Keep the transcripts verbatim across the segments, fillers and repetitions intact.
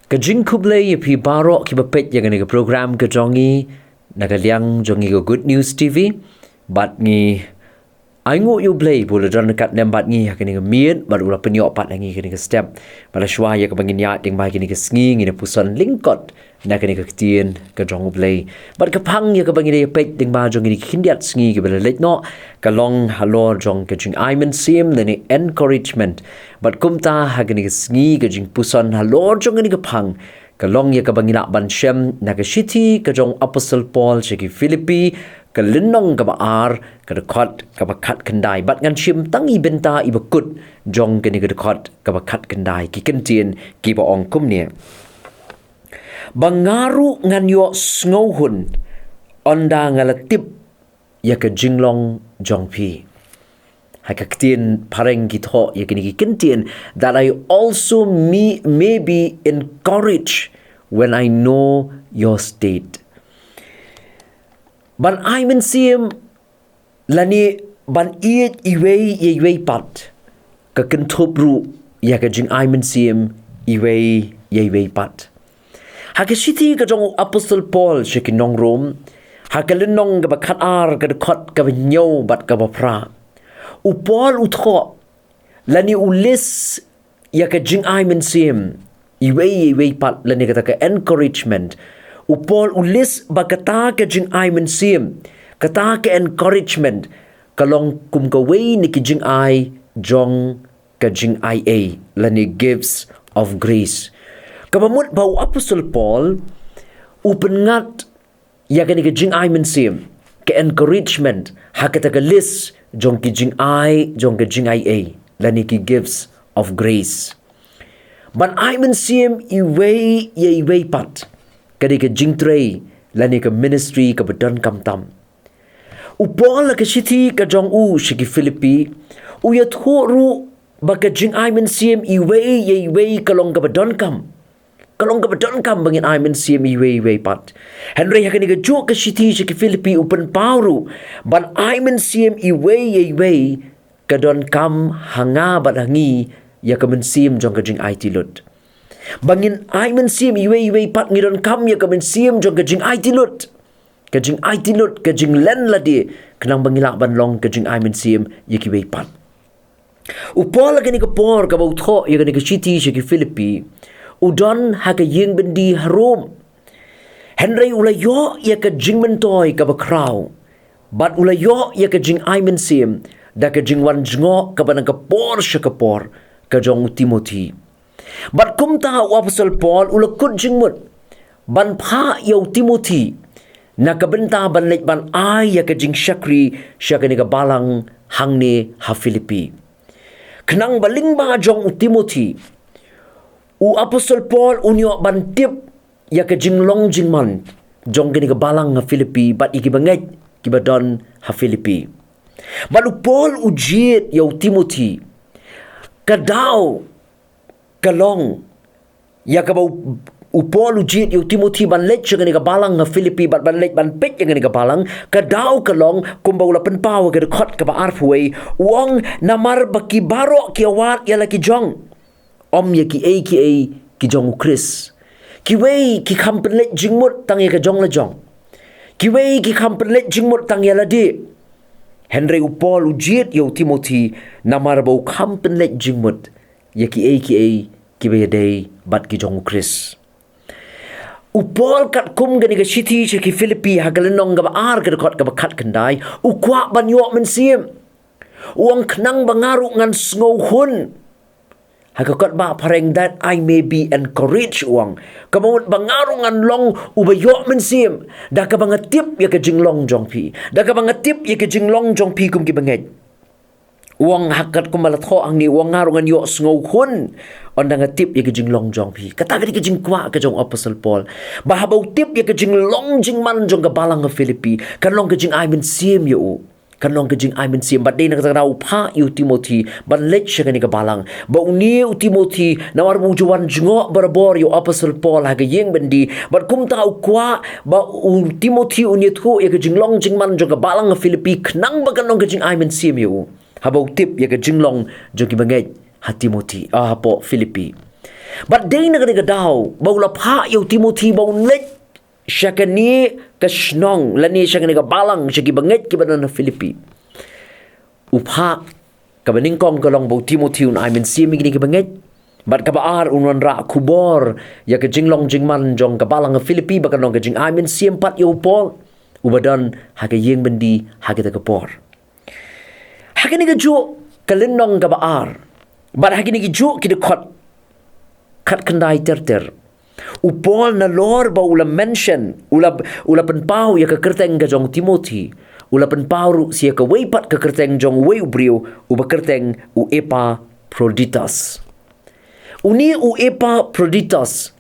Ka jingkhublei ïa phi baroh kiba peit ïa kane ka program ka jong ngi na ka liang jong ngi ka Good News T V. Bad ngi ai nguh ïa U Blei ba u la don ryngkat lem bad ngi ha kane ka miet bad u la pynïoh pat ïa ngi ha kane ka step. Bad la shuwa ïa kaba ngin ïaid lyngba kane ka sngi ngin ïa puson lyngkot na kane ka ktien ka jong U Blei. Bad ka phang ïa kaba ngin ïa peit lyngba jong kane ka khyndiat sngi kaba la leit noh ka long halor jong ka jingai mynsiem lane encouragement. Bad kumta ha kane ka sngi ka jingpuson halor jong kane ka phang ka long ïa kaba ngi lah ban shem na ka shithi ka jong u Apostol Paul sha ki Philippi, ka lynnong kaba ar, ka dkhot kaba khatkhyndai. Bad ngan shim tang i bynta iba kut jong kane ka dkhot kaba khatkhyndai, ki kyntien kiba ong kumne: Ba nga ruh ngan ïoh sngewhun ynda nga la tip ïa ka jinglong jong phi. Ha ka ktien phareng ki thoh ïa kine ki kyntien, that I also may, may be encouraged when I know your state. Ban ai mynsiem lane ban ïeit iwei ïa iwei pat ka kynthup ruh ïa ka jingai mynsiem iwei ïa iwei pat. Ha ka shithi ka jong u Apostol Paul sha ki nong Rom, ha ka lynnong kaba khatar, ka dkhot kaba hynñiew bad kaba phra, u Paul u thoh lane u list ïa ka jingai mynsiem iwei ïa iwei pat lane kata ka encouragement. U Paul u list ba kata ka jingai mynsiem, kata ka encouragement ka long kum kawei na ki jingai jong ka jingaiei lane gifts of grace. Kaba mut ba u Apostol Paul u pynngat ïa kane ka jingai mynsiem, ka encouragement, ha kata ka list jong ki jingai jong ka jingaiei lane ki gifts of grace. Ban ai mynsiem iwei ïa iwei pat ka dei ka jingtrei lane ka ministry kaba donkam tam. U Paul ha ka shithi ka jong u sha ki Philippi u ïathuh ruh ba ka jingai mynsiem iwei ïa iwei ka long kaba donkam. Ka long kaba donkam ba ngin ai mynsiem iwei ïa iwei pat. Hynrei ha kane kajuh ka shithi sha ki Philippi u pynpaw ruh ban ai mynsiem iwei ïa iwei ka donkam ha nga bad ha ngi ïa ka mynsiem jong ka jingaiti lut. Ba ngin ai mynsiem iwei ïa iwei pat ngi donkam ïa ka mynsiem jong ka jingaiti lut. Ka jingaiti lut, ka jinglen lade, khnang ba ngi lah ban long ka jingai mynsiem ïa kiwei pat. U Paul ha kane ka por kaba u thoh ïa kane ka shithi sha ki Philippi u don ha ka ïing byndi ha Rom. Hynrei u la ïoh ïa ka jingmyntoi kaba khraw bad u la ïoh ïa ka jingai mynsiem da ka jingwan jngoh kaba na ka por sha ka por ka jong u Timothi. Bad kumta u Apostol Paul u la kut jingmut ban phah ïa u Timothi na ka bynta ban leit ban ai ïa ka jingshakri sha kane ka balang hangne ha Philippi. Khnang ba lyngba jong u Timothi u Apostol Paul un ïoh ban tip ïa ka jinglong jingman jong kane ka balang ha Philippi bad ïa kiba ngeit kiba don ha Philippi. Bad u Paul u jied ïa u Timothi, ka daw ka long ïa kaba u, u Paul u jied ïa u Timothi ban leit sha kane ka balang ha Philippi bad ban leit ban peit ïa kane ka balang, ka daw ka long kumba u la pynpaw ha ka dkhot kaba arphew wei, u ong namar ba ki baroh ki ïawad ïa la ki jong, ym ïa kiei kiei ki jong u Khrist. Kiwei ki kham pynleit jingmut tang ïa ka jong la jong. Kiwei ki kham pynleit jingmut tang ïa lade. Hynrei u Paul u jied ïa u Timothi namar ba u kham pynleit jingmut ïa kiei kiei kiba ïadei bad ki jong u Khrist. U Paul katkum kane ka shithi sha ki Philippi ha ka lynnong kaba ar ka dkhot kaba khatkhyndai u kwah ban ïoh mynsiem. U ong khnang ba nga ruh ngan sngewhun. Ha ka kot ba phareng that I may be encouraged u ong. Kaba mut ba nga ruh ngan long uba ïoh mynsiem da kaba nga tip ïa ka jinglong jong phi. Da kaba nga tip ïa ka jinglong jong phi kum kiba ngeit. U ong ha katkum ba la thoh hangne u ong nga ruh ngan ïoh sngewhun ynda nga tip ïa ka jinglong jong phi. Kata ka dei ka jingkwah ka jong u Apostol Paul. Ba haba u tip ïa ka jinglong jingman jong ka balang ha Philippi kan long ka jingai mynsiem ïa u. Kan long ka jingai mynsiem bad dei na kata ka daw u phah ïa u Timothi ban leit sha kane ka balang. Ba une u Timothi namar ba u ju wan jngoh barabor ïa u Apostol Paul ha ka ïing byndi bad kumta u kwah ba u Timothi un ïathuh ïa ka jinglong jingman jong ka balang ha Philippi khnang ba kan long ka jingai mynsiem ïa u. Haba u tip ïa ka jinglong jong kiba ngeit ha Timothi, ah, hapoh Philippi. Bad dei na kane ka daw ba u la phah ïa u Timothi ba un leit sha kane ka shnong lane sha kane ka balang, sha ki bangeit kiba don ha Philippi. U phah, kaba nyngkong ka long ba u Timothi un ai mynsiem ïa kine ki bangeit. Bad kaba ar, un wanrah khubor ïa ka jinglong jingman jong ka balang ha Philippi, ba kan long ka jingai mynsiem pat ïa u Paul, uba don ha ka ïing byndi ha kata ka por. Ha kane kajuh ka lynnong kaba ar, bad ha kine kajuh ki dkhot khatkhyndai ter ter, u Paul, nalor ba u la mention, u la, u la pynpaw ïa ka kyrteng ka jong u Timothi, u la pynpaw ruh sa ïa kawei pat ka kyrteng jong uwei u briew, uba kyrteng u Epaphroditus. Une u Epaphroditus,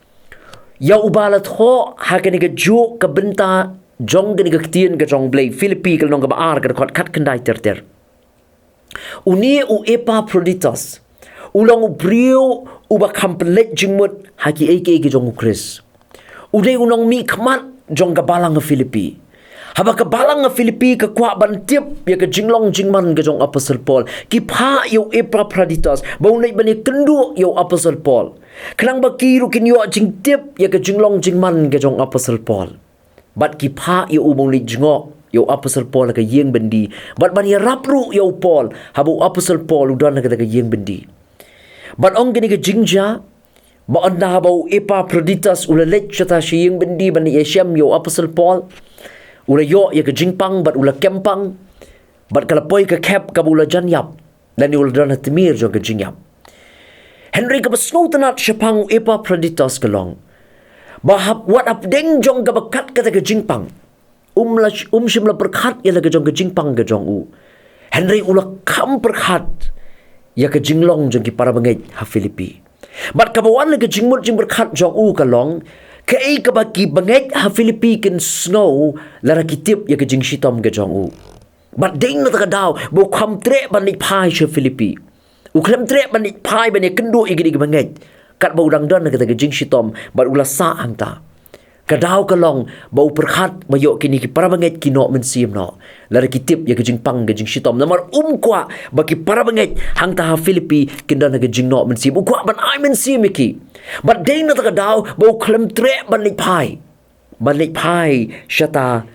ïa uba la thoh ha kane kajuh ka bynta jong kane ka ktien ka jong u Blei, Philippi ka lynnong kaba ar, ka dkhot khatkhyndai ter ter. Une u Epaphroditus u long u briew uba kham pynleit jingmut ha kiei kiei ki jong u Khrist. U dei u nongmihkhmat jong ka balang ha Philippi. Haba ka balang ha Philippi ka kwah ban tip ïa ka jinglong jingman ka jong u Apostol Paul, ki phah ïa u Epaphroditus ba un leit ban ïakynduh ïa u Apostol Paul, khnang ba ki ruh kin ïoh jingtip ïa ka jinglong jingman ka jong u Apostol Paul. Bad ki phah ïa u ba un leit jngoh ïa u Apostol Paul ha ka ïing byndi, bad ban ïarap ruh ïa u Paul haba u Apostol Paul u don ha kata ka ïing byndi. Bad ong kane ka jingjia, ba ynda haba u Epaphroditus u la leit shata sha ïing byndi ban ïashem ïa u Apostol Paul, u la ïoh ïa ka jingpang bad u la kem pang, bad ka la poi ka khep kaba u la jan ïap, lane u la don ha tmier jong ka jingïap. Hynrei kaba sngewtynnat shaphang u Epaphroditus ka long ba hap, wat hapdeng jong kaba kat kata ka jingpang, um la, um shym la pyrkhat ïa la ka jong ka jingpang ka jong u. Hynrei u la kham pyrkhat ïa ka jinglong jong ki para bangeit ha Philippi. Bad kaba wan la ka jingmut jingpyrkhat jong u ka long, kaei kaba ki bangeit ha Philippi kin sngew lada ki tip ïa ka jingshitom ka jong u. Bad dei na kata ka daw ba u khlem treh ban leit phai sha Philippi. U khlem treh ban leit phai ban ïakynduh ïa kine ki bangeit, katba u dang don ha kata ka jingshitom, bad u la sah hangta. Ka daw ka long ba u pyrkhat ba ïoh kine ki para bangeit ki noh mynsiem noh lada ki tip ïa ka jingpang ka jingshitom. Namar um kwah ba ki para bangeit hangta ha Philippi kin don ha ka jingnoh mynsiem. U kwah ban ai mynsiem ïa ki. Bad dei na kata ka daw ba u khlem treh ban leit phai, ban leit phai shata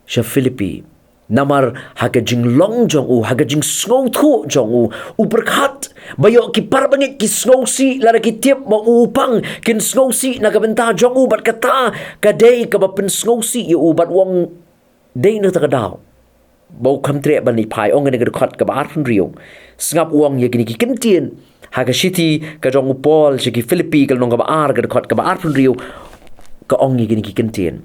sha Philippi. Namar ha ka jinglong jong u, ha ka jingsngewthuh jong u, u pyrkhat ba ïoh ki para bangeit ki sngewsih lada ki tip ba u pang, kin sngewsih na ka bynta jong u. Bad kata ka dei kaba pynsngewsih ïa u, bad u ong, dei na kata ka daw ba u khlem treh ban leit phai. Ong kane ka dkhot kaba arphew hynriew, sngap u ong ïa kine ki kyntien ha ka shithi ka jong u Paul sha ki Philippi ka lynnong kaba ar, ka dkhot kaba arphew hynriew, ka ong ïa kine ki kyntien: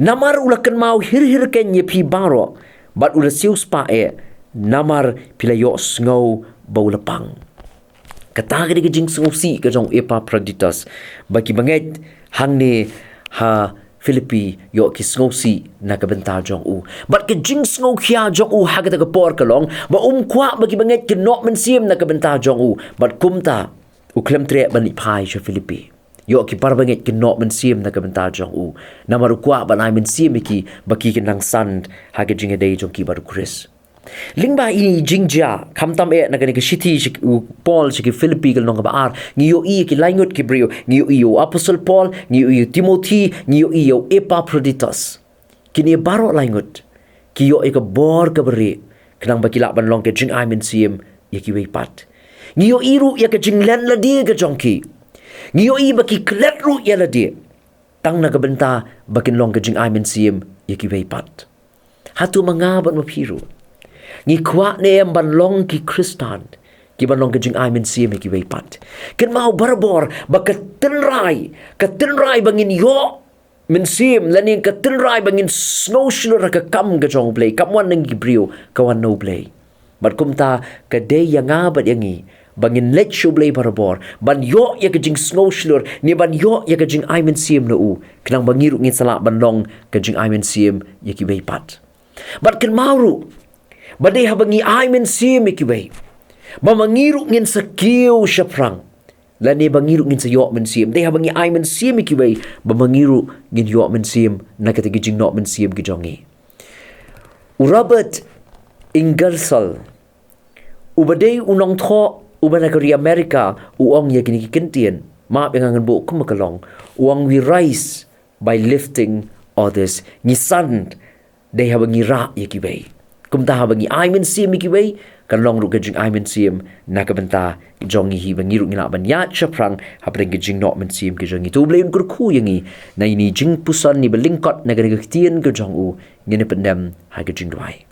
Namar u la kynmaw hir hir keiñ ïa phi baroh, bad u la siewspah eh, namar phi la ïohsngew ba u la pang. Kata ka dei ka jingsngewsih ka jong u Epaphroditus, ba ki bangeit hangne ha Philippi ïoh ki sngewsih na ka bynta jong u. Bad ka jingsngewkhia jong u ha kata ka por ka long ba um kwah ba ki bangeit kin noh mynsiem na ka bynta jong u. Bad kumta u khlem treh ban leit phai sha Philippi. Ïoh ki para bangeit kin noh mynsiem na ka bynta jong u. Namar u kwah ban ai mynsiem ïa ki ba ki kin nang san ha ka jingïadei jong ki bad u Khrist. Lyngba ine i jingjia, khamtam eh na kane ka shithi sha u Paul sha ki Philippi ka lynnong kaba ar, ngi ïohi ïa ki lai ngut ki briew, ngi ïohi ïa u Apostol Paul, ngi ïohi ïa u Timothi, ngi ïohi ïa u Epaphroditus. Kine baroh lai ngut ki ïoh ïa ka bor kaba rieh khnang ba ki lah ban long ka jingai mynsiem ïa kiwei pat. Ngi ïohi ruh ïa ka jinglen lade ka jong ki. Ngi ïohi ba ki klet ruh ïa lade tang na ka bynta ba kin long ka jingai mynsiem ïa kiwei pat. Hato ma nga bad ma phi ruh ngi kwah ne em ban long ki Khristan kiban long ka jingai mynsiem ïa kiwei pat? Kynmaw barabor ba ka tynrai, ka tynrai ba ngin ïoh mynsiem, lane ka tynrai ba ngin sngewshlur ha ka kam ka jong U Blei, kam wan na ngi ki briew, ka wan na U Blei. Bad kumta ka dei ïa nga bad ïa ngi ba ngin leit sha U Blei barabor ban ïoh ïa ka jingsngewshlur ne ban ïoh ïa ka jingai mynsiem na u, khnang ba ngi ruh ngin sa lah ban long ka jingai mynsiem ïa kiwei pat. Bad kynmaw ruh ba dei haba ngi ai mynsiem ïa kiwei ba ma ngi ruh ngin sa kiew shaphrang, lane ba ngi ruh ngin sa ïoh mynsiem. Dei haba ngi ai mynsiem ïa kiwei ba ma ngi ruh ngin ïoh mynsiem na kata ka jingnoh mynsiem ka jong ngi. U Robert Ingersoll, uba dei u nongthoh uba na ka ri Amerika, u ong ïa kine ki kyntien. Map ïa nga ngan buh kumba ka long. U ong we rise by lifting others. Ngi san dei haba ngi rah ïa kiwei. Kumta haba ngi ai mynsiem ïa kiwei, kan long ruh ka jingai mynsiem na ka bynta jong ngi hi ba ngi ruh ngi lah ban ïaid shaphrang hapdeng ka jingnoh mynsiem ka jong ngi. To U Blei un kyrkhu ïa ngi na ine i jingpuson, ine iba lyngkot na kane ka ktien ka jong u. Ngin ïa pyndem ha ka jingduwai.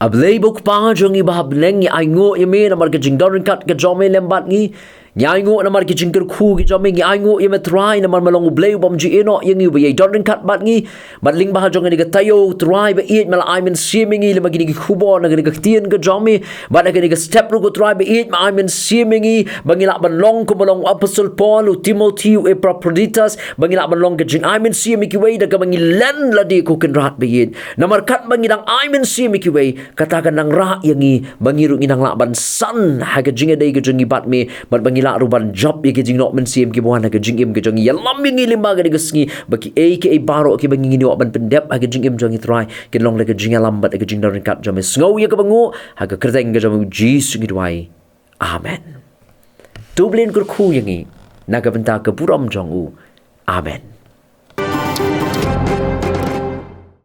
A Blei bad Kpa jong ngi ba ha bneng, ngi ainguh ïa me namar ka jingdon ryngkat ka jong me lem bad ngi. Ngi ainguh namar ka jingkyrkhu ka jong me, ngi ainguh ïa me Trai namar me long U Blei u bym ju ïehnoh ïa ngi, uba ïai don ryngkat bad ngi. Bad lyngba jong kane ka taïew Trai ba ïeit, me la ai mynsiem ïa ngi lyngba kine ki khubor na kane ka ktien ka jong me. Bad na kane ka step ruh ko Trai ba ïeit, me ai mynsiem ïa ngi ba ngi lah ban long kumba long u Apostol Paul, u Timothy, u Epaphroditus, ba ngi lah ban long ka jingai mynsiem ïa kiwei da kaba ngi len lade, ko Kynrad ba ïeit. Namar katba ngi dang ai mynsiem ïa kiwei, kata kan nang rah ïa ngi ba ngi ruh ngin nang lah ban san ha ka jingïadei ka jong ngi bad me, bad ba ngi lah ruh ban jop ïa ki jingnoh mynsiem kiba wan ha ka jingim ka jong ngi. Ïalam ïa ngi lyngba kane ka sngi ba kiei kiei baroh kiba ngi, ngin ïoh ban pyndep ha ka jingim jong ngi Trai, kin long da ka jingïalam bad da ka jingdon ryngkat jong me. Sngew ïa kaba nguh, ha ka kyrteng ka jong U Jisu ngi duwai. Amen. To U Blei un kyrkhu ïa ngi na ka bynta ka burom jong u. Amen.